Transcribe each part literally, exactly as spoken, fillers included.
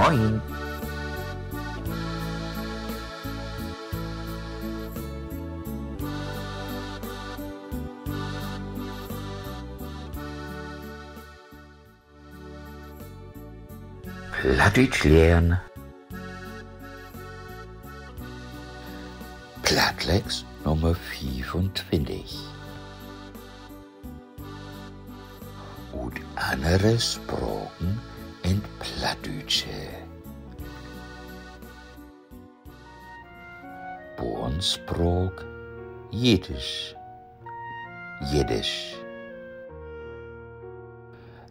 Moin. Plattdüütsch lehren. Plattlex Nummer fiefuntwintig. Ut annere Spraken in't Plattdüütsche. Bornspraak, Jiddisch. Jiddisch.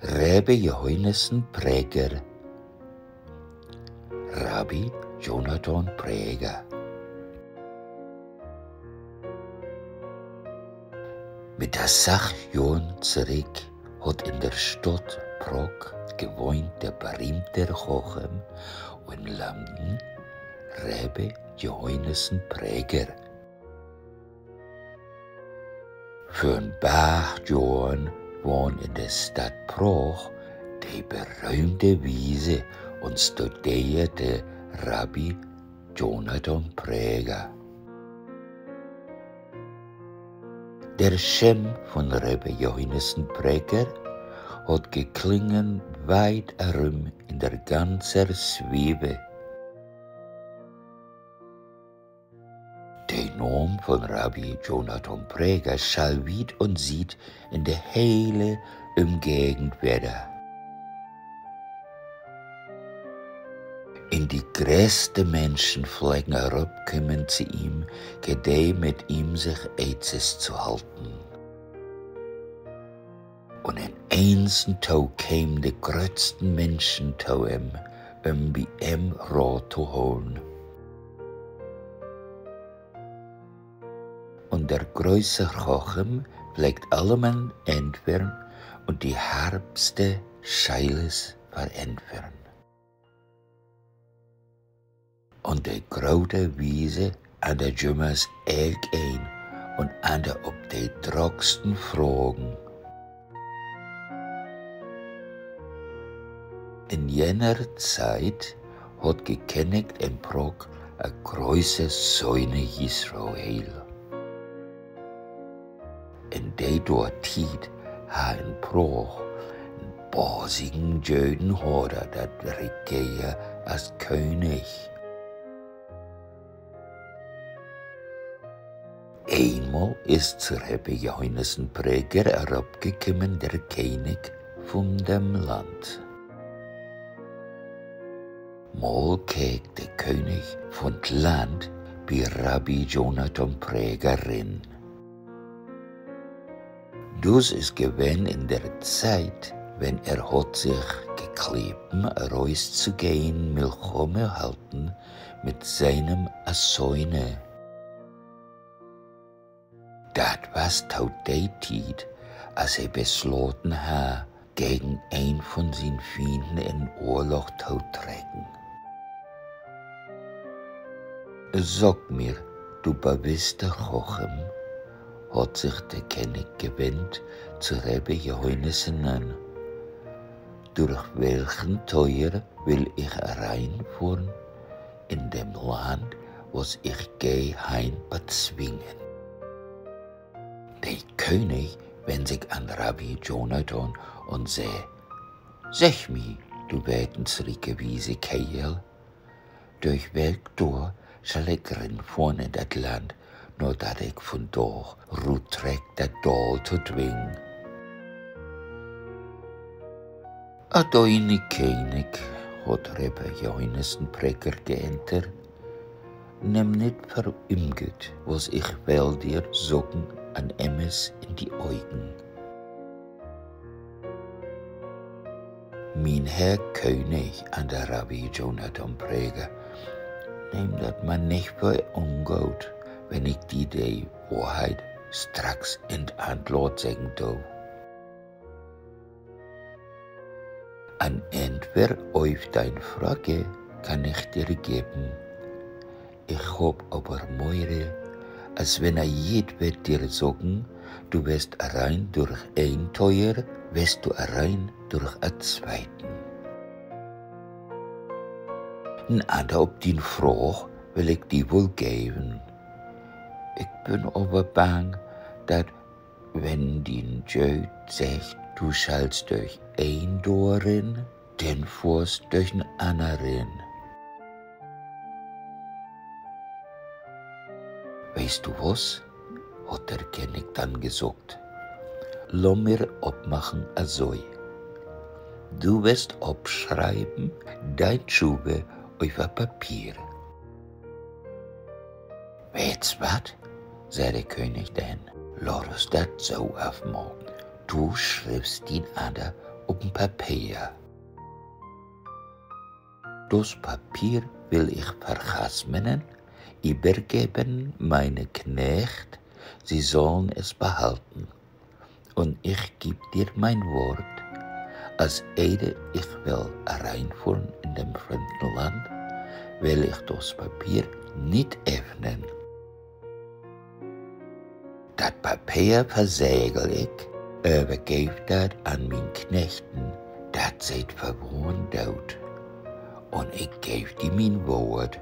Rebbe Johannessen Präger. Rabbi Jonathan Präger. Mit acht Johren zurück hott in der Stadt Prag gewohnt der berühmte Chacham un Lamden Rebbe Johannessen Präger. Vör en Barg Johren wahn in de Stadt Prag de berühmte Wiese un studeerte Rabbi Jonathan Präger. Der Shem von Rebbe Johannessen Präger hott geklungen weit erüm in der ganzer Swiebe. De Naam von Rabbi Jonathan Präger schall wiet un siet in de hele Ümgegend wedder. In de greeste Minschenflecken erop kümmen to ihm, kedee mit ihm sich etzes to halten. Un in eensen to kemen de gröttsten Minschen to em, üm bi em Raat to holen. Un der größte Chacham pflegt allemal entfern un de harpste Scheiles verentfern. Un de grote Wiese antert jümmers elkeen un antert op de drocksten Fragen. In jener Zeit hott gekennigt in Prag en größe Söhne Israel. In de dor Tiet harr in Prag en basigen Jödenhater dat Regeer as König. Eenmal is zu Rebbe Johannessen Präger eropgekümmen der König von dem Land. Mal keek de König von't Land bi Rabbi Jonathan Präger rin. Düs is gewen in der Zeit, wenn er hott sich geklepen, rauszugehen, Milchome halten mit seinem Assöhne. Dat was to de Tiet, as he beslaten harr, gegen een von sien Fienden in Oorlog to trecken. Sag mir, du bewusster Chacham, hott sich de König gewendt zu Rebbe Johannessen, durch welchen Teuer will ich hereinfuhren in dem Land, was ich gehe heim bezwingen? De König wenn sik an Rabbi Jonathan un sä: Segg mi, du wetensrieke wiese Keerl, dörch welk Door schall ik rinfohren in dat Land, na dat ik vundaag ruttreck, dat daal to dwingen? Adoine König, hott Rebbe Johannessen Präger geentert, nemm nit för ümgüt, was ich well dir sagen an emes in de Ogen. Mien Herr König, anter Rabbi Jonathan Präger, nehm dat man nich för ungoot, wenn ik di de Wohrheit stracks in't Antlaat seggen do. An Entwer op dien Frage kann ich dir geven. Ich hab aver Moire, as wenn a jedwer dir sagen, du west arein durch een Teuer, west du arein durch a tweiten. En Anter op dien Fraag will ik di woll geven. Ik bün aver bang, dat, wenn dien Jööd seggt, du schallst dörch een Door rin, denn fohrst dörch en anner rin. Weißt du was?, hett de Kennick dann seggt. Laat mi opmaken, also. Du west opschrieven, dien Schuwe över Papier. Weetst wat?, sä de König denn, laat us dat so afmaken. Du schriffst dien Anter op en Papeer. Das Papier will ich vergasmenen, übergeben meine Knecht, sie sollen es behalten. Und ich geb dir mein Wort, als Eide, ich will hereinfuhren in dem fremden Land, will ich das Papier nicht öffnen. Dat Papeer versegel ik, övergeev dat an mien Knechten, dat se 't verwohren doot. Un ik geev di mien Woort,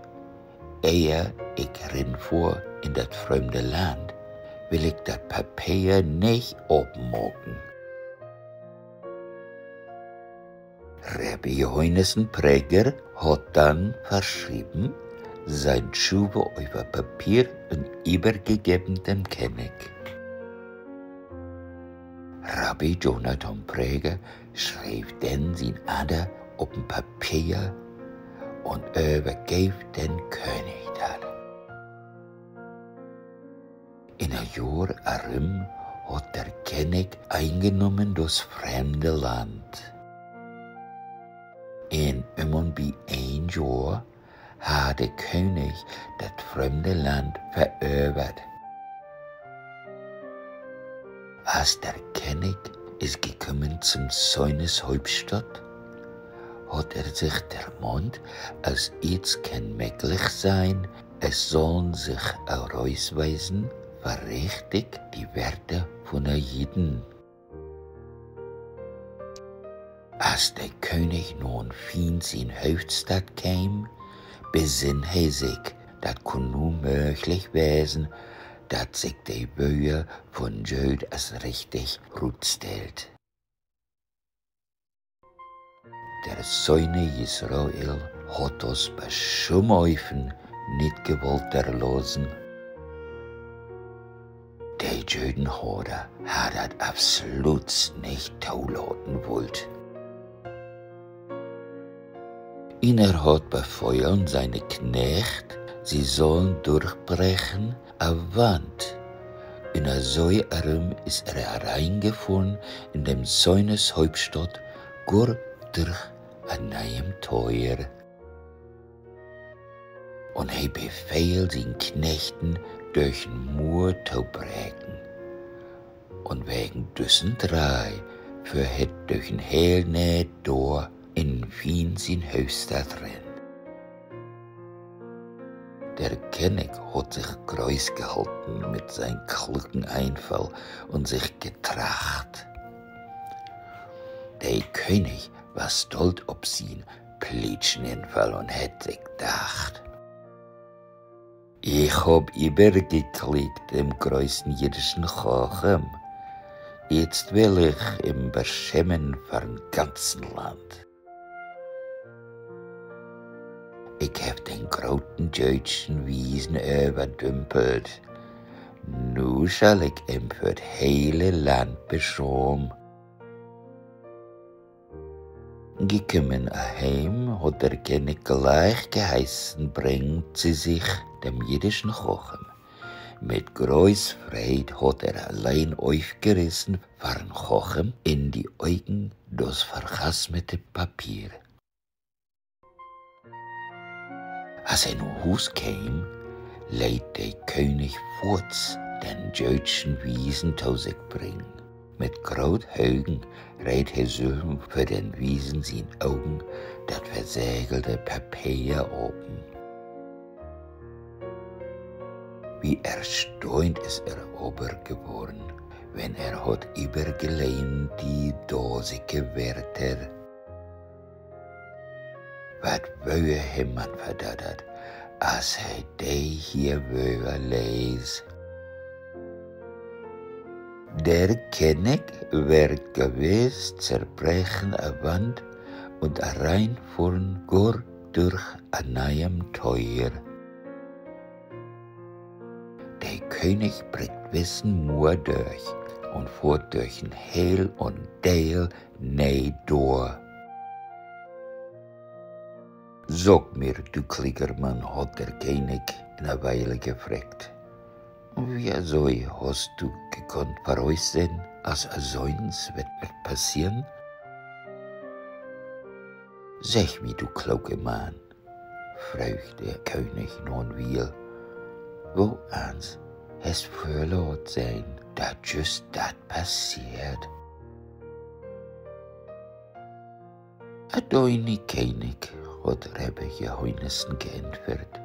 ehr ik rinfohr in dat frömde Land, will ik dat Papeer nich opmaken. Rabbi Johanes en Präger hett dann verschreven, seine Schuwe über Papier und übergegeben dem König. Rabbi Jonathan Präger schreev denn sien Anter op en Papeer un övergeev den König dat. In e Johr erüm hett de König eingenommen das fremde Land. In üm un bi een Johr harr de König dat frömde Land verövert. As der König ist gekommen zum Zäunes Hauptstadt, hat er sich dermannt, als jetzt kann möglich sein, es sollen sich herausweisen, verrichtig die Werte von der Jeden. As de König na en Fien sien Hööftstadt keem, besinn he sik, dat kunn nu mööglich wesen, dat sik de Wöör von Jööd as richtig rutstellt. Der Zäune Israel hat das Beschummeifen nit gewollt erlosen. De Jödenhater harr dat absolut nich tolaten wullt. Un er hat befohlen seine Knecht, sie sollen durchbrechen a Wand. Un a so erüm is er hereingefuhren in dem Zäunes Hauptstadt, gor durch a neiem Toer. Un he befeel sien Knechten, dörch en Muer to breken. Un wegen düssen Drei föhr he dörch en heel nee Door in en Fien sien Hööftstadt rin. Der König hat sich groß gehalten mit seinem klugen Einfall und sich getracht. De König was stolt op sien plitschen Infall un hett sik dacht: Ich hab übergeklickt dem größten jüdischen Chacham. Jetzt will ich ihn beschämen vorm ganzen Land. Ik heff den groten jüüdschen Wiesen överdümpelt. Nu schall ik em för't hele Land beschamen. Gekommen aheim, hat der König gleich geheißen: Bringt sie sich dem jüdischen Chacham. Mit groß Freid hat er allein aufgerissen vor'n Chacham in die Augen das vergasmete Papier. As he na Huus keem, leet de König foorts den jüüdschen Wiesen to sik bringen. Mit groot Högen reet he sülven för den Wiesen sien Ogen dat versegelte Papier open. Wie erstaunt is er ober geworden, wenn er hat übergelesen die dosige Wörter. Wat wöör he man verdattert, as he de hier Wöör lees: Der Kennig wird gewiss zerbrechen a Wand und ereinfuhren gor durch a neiem Teuer. De König brickt wiss en Muer dörch un fohrt dörch en heel un deel nee Door. Sag mir, du Klickermann, hett der Kennig in a Weile gefraggt, wieso hest du gekonnt vörütsehn, as asoens wett, wett passeren? Segg mi, du kloke Mann, fröög de König na en Wiel, woans hest vörlaat sehn, dat jüst dat passeert? Adooni, Kennig, hett Rebbe Johannessen geantwert,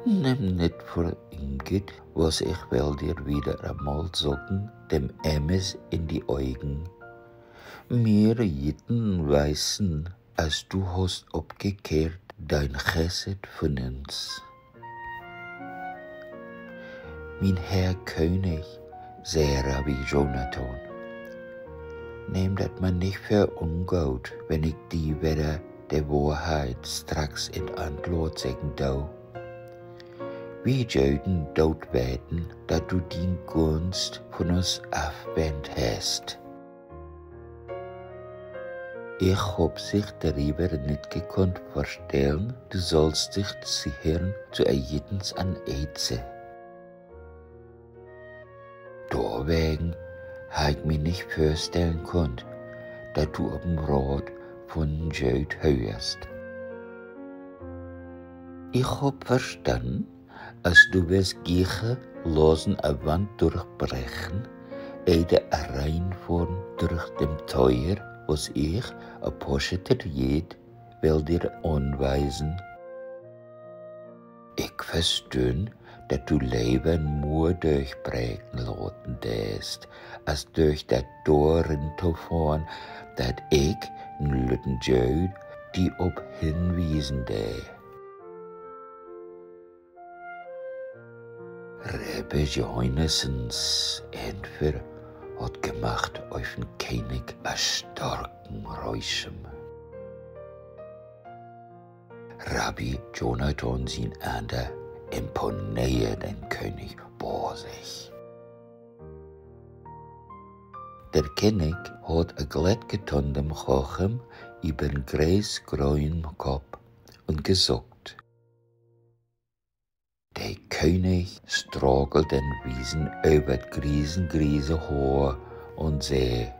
nimm nit vör inget, was ich well dir wieder amal sagen, dem Emmes in die Augen. Mir jitten weisen, as du hast abgekehrt dein Chesed von uns. Mien Herr König, sä Rabbi Jonatan, nehm dat man nich för ungoot, wenn ik di wedder de Wohrheit stracks in't Antlaat seggen do. Wi Jöden doot weten, dat du dien Gunst von uns afwendt hest. Ich hab sich darüber nit gekonnt vorstellen, du sollst dich zieren zu a jiddens an Eze. Dorwegen harr ik mi nich vörstellen kunnt, dat du op en Raat vun en Jööd höörst. Ich hab verstanden, as du wirst giche losen a Wand durchbrechen, ede ereinfohren durch dem Teuer, was ich, a Posheter Jid, will dir anweisen. Ik verstünn, dat du lever en Muer dörchbreken laten deist, as dörch dat Door rintofohren, dat ik, en lütten Jööd, di op henwiesen dee. Rebbe Johannessens Entwer hett gemacht op en Kennig a starken Reusche. Rabbi Jonatan sien Anter imponeer den König basig. Der Kennig hett a glatt getan dem Chachem iwern greesgroen Kopp un gesuckt. De König strakelt den Wiesen över't griesengriese Hoor un sä: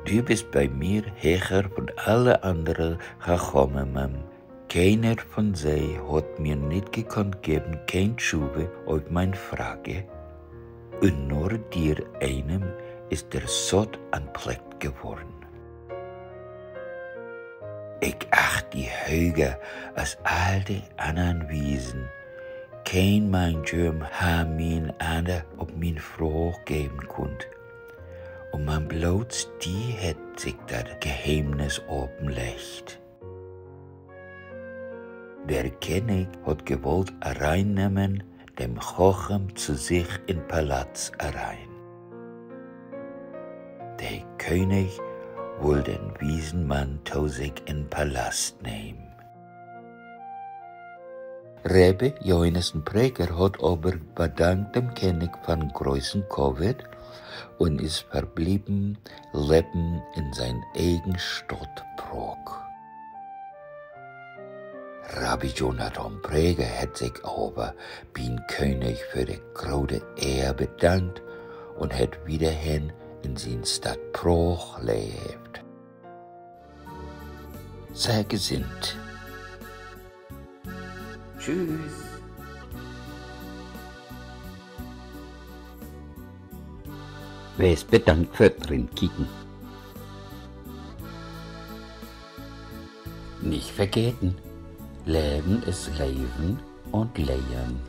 Du bist bei mir heger von alle andere Chachamim. Keiner von sei hett mir nit gekonnt geven keen Tschuwe op mien Frage, un nur dir eenem is der Sot anplekt geworden. Ik acht di höger as all de annern Wiesen. Keen mien Jööm harr mi en Anter op mien Fraag geven kunnt. Un man bloots di hett sik dat Geheemnis apenleggt. Der Kennig hett gewollt areinnämen dem Chachem to sik in Palatz arein. De König wull den wiesen Mann to sik in Palast nehmen. Rebbe Johannessen Präger hett aver bedankt dem Kennig von großen Covid un is verblieven leven in sien egen Stadt Prag. Rabbi Jonatan Präger hett sik aver bi'n König för de grote Ehr bedankt un hett wiederhen in sien Stadt Prag leevt. Sei gesinnt. Tschüss. Wees bedankt för't Rinkieken. Nich vergeten: Leven is leven un lehren.